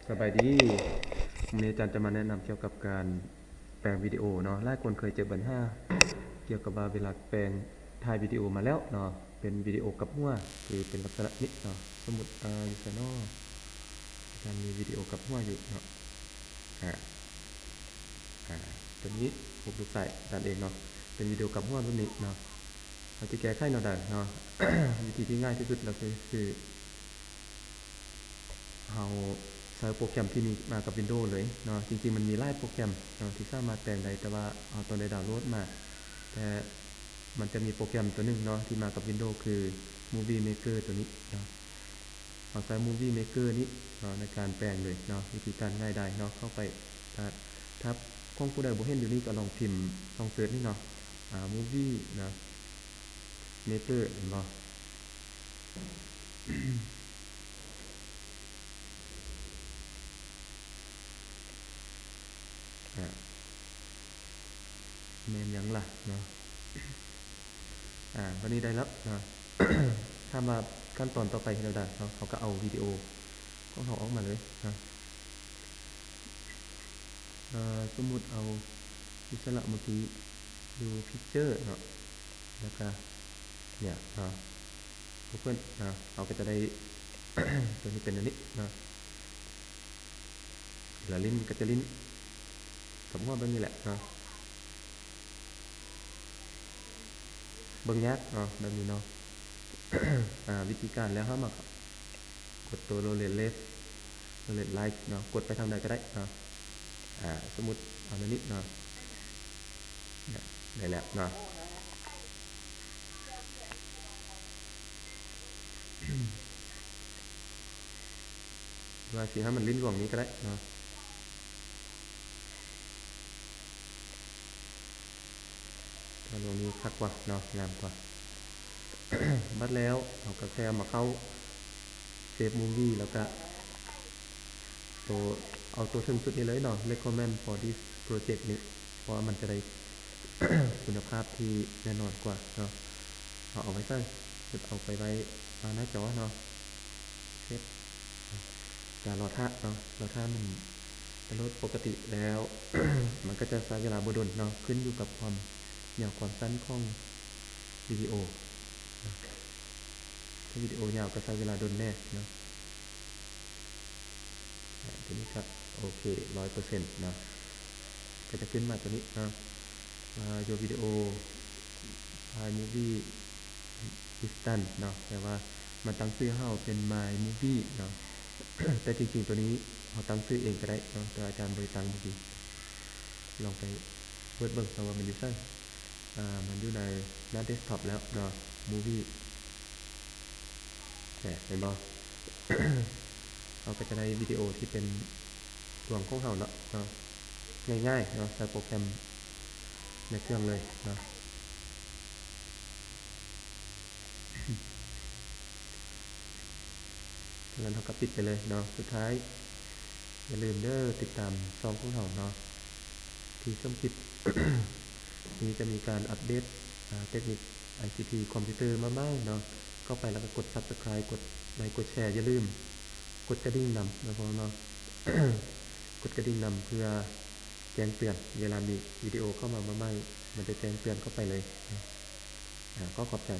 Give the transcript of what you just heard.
ສະບາຍດີ ມື້ນີ້ອາຈານຈະມາແນະນຳກ່ຽວກັບການແປງວິດີໂອເນາະ. ຫຼາຍຄົນເຄີຍເຈີບັນຫາກ່ຽວກັບວ່າເວລາແປງ ຖ່າຍວິດີໂອມາແລ້ວເນາະ ເປັນວິດີໂອກັບຫົວ ຄືເປັນລັກສະນະນີ້ເນາະ. ສົມມຸດ ເອີ ຢູ່ໃສເນາະ ອາຈານມີວິດີໂອກັບຫົວຢູ່ເນາະ. ອາ ອາ ຕົວນີ້ ຮູບລູກຊາຍອາຈານເອງເນາະ ເປັນວິດີໂອກັບຫົວແບບນີ້ເນາະ. ເຮົາຈະແກ້ໄຂແນວໃດເນາະ? ວິທີທີ່ງ່າຍທີ່ສຸດລະຄື ຄື ເຮົາໃຊ້ໂປຣແກຣມທີ່ມີມາກັບວິນໂດເລີຍເນາະ. ຈິງໆມັນມີຫຼາຍໂປຣແກຣມເນາະທີ່ສາມາດແປງໄດ້ ແຕ່ວ່າເຮົາຕ້ອງໄດ້ດາວໂຫຼດມາ. ແຕ່ມັນຈະມີໂປຣແກຣມຕົວໜຶ່ງເນາະທີ່ມາກັບວິນໂດ ຄືມູວີເມເກີຕົວນີ້ເນາະ. ເຮົາໃຊ້ມູວີເມເກີນີ້ເນາະໃນການແປງເລີຍເນາະ. ວິທີການງ່າຍດາຍເນາະ ເຂົ້າໄປ ຖ້າ ຖ້າຂອງຜູ້ໃດບໍ່ເຫັນຢູ່ນີ້ກໍລອງພິມ ລອງເສີດນີ້ເນາະ ອາ ມູວີເນາະ ເມເກີ ເຫັນບໍ່? ອາ ແມ່ນຫຍັງລະເນາະ? ອາ ບັດນີ້ໄດ້ແລ້ວເນາະ. ຖາມວ່າຂັ້ນຕອນຕໍ່ໄປເຮັດແນວໃດເນາະ? ເຮົາກໍເອົາວິດີໂອຂອງເຮົາອອກມາເລີຍເນາະ. ເອີ ສົມມຸດເອົາ ຢູ່ໃສລະ ເມື່ອກີ້ ຢູ່ພິກເຈີເນາະ ແລ້ວກະ ເນຍເນາະ ໂອເພິນເນາະ. ເຮົາກໍຈະໄດ້ ຕົວນີ້ເປັນອັນນີ້ເນາະ. ລະຫຼິ້ນກໍຈະຫຼິ້ນກັບຫົວແບບນີ້ແຫຼະເນາະ. ເບິ່ງຍາກເນາະ ແບບນີ້ເນາະ. ອາ ວິທີການແລ້ວເຮົາມາກົດຕົວໂຣເລດເລຟ ໂຣເລດໄລຟ໌ເນາະ ກົດໄປທາງໃດກໍໄດ້ເນາະ. ອາ ສົມມຸດເອົາແນວນີ້ເນາະ ໄດ້ແລ້ວເນາະ. ວ່າຊິໃຫ້ມັນຫຼິ້ນລວງນີ້ກໍໄດ້ເນາະ. ຕອນນີ້ຄັກກວ່າເນາະ ງາມກວ່າ. ບັດແລ້ວເຮົາກໍແຄ່ເອົາມາເຂົ້າ Save Movie ແລ້ວກະໂຕ ເອົາໂຕເທິງສຸດນີ້ເລີຍເນາະ Recommend for this project ນີ້ ເພາະວ່າມັນຈະໄດ້ຄຸນນະພາບທີ່ແນ່ນອນກວ່າເນາະ. ເຮົາເອົາໄວ້ໃສ? ເຮົາເອົາໄປໄວ້ໜ້າຈໍເນາະ. ເຊຟ ກະລໍຖ້າເນາະ ລໍຖ້າມັນໂຫຼດ. ປົກກະຕິແລ້ວ ມັນກໍຈະໃຊ້ເວລາບໍ່ດົນເນາະ ຂຶ້ນຢູ່ກັບຄວາມຍາວຄວາມສັ້ນຂອງວິດີໂອເນາະ. ຖ້າວິດີໂອຍາວກໍໃຊ້ເວລາດົນແດ່ເນາະ. ອາ ຕົວນີ້ກໍໂອເຄ ຮ້ອຍເປີເຊັນເນາະ ກໍຈະຂຶ້ນມາຕົວນີ້ເນາະ ວ່າ Your video iMovie is done ເນາະ. ແປວ່າມັນຕັ້ງຊື່ເຮົາເປັນ My Movie ເນາະ ແຕ່ຈິງໆຕົວນີ້ເຮົາຕັ້ງຊື່ເອງກໍໄດ້ເນາະ ແຕ່ວ່າອາຈານບໍ່ໄດ້ຕັ້ງເມື່ອກີ້. ລອງໄປເປີດເບິ່ງເນາະວ່າມັນຢູ່ໃສ. ອາ ມັນຢູ່ໃນໜ້າເດັສທັອບແລ້ວເນາະ Movie ແນ່ ເຫັນບໍ່? ເຮົາກໍຈະໄດ້ວິດີໂອທີ່ເປັນລວງຂອງເຮົາເນາະ ເນາະ ງ່າຍໆເນາະ ໃຊ້ໂປຣແກຣມໃນເຄື່ອງເລີຍເນາະ. ຈາກນັ້ນເຮົາກໍປິດໄປເລີຍເນາະ. ສຸດທ້າຍ ຢ່າລືມເດີ ຕິດຕາມຊ່ອງຂອງເຮົາເນາະ ທີ່ສົມຄິດ ນີ້ຈະມີການອັບເດດ ອາ ເຕັກນິກ ໄອຊີທີ ຄອມພິວເຕີມາໃໝ່ເນາະ. ເຂົ້າໄປແລ້ວກໍກົດ Subscribe ກົດໄລ ກົດແຊ ຢ່າລືມກົດກະດິ່ງນຳເນາະ ເນາະ ກົດກະດິ່ງນຳເພື່ອແຈ້ງເຕືອນ ເວລາມີວິດີໂອເຂົ້າມາໃໝ່ໆ ມັນຈະແຈ້ງເຕືອນເຂົ້າໄປເລີຍ. ອາ ຂໍຂອບໃຈ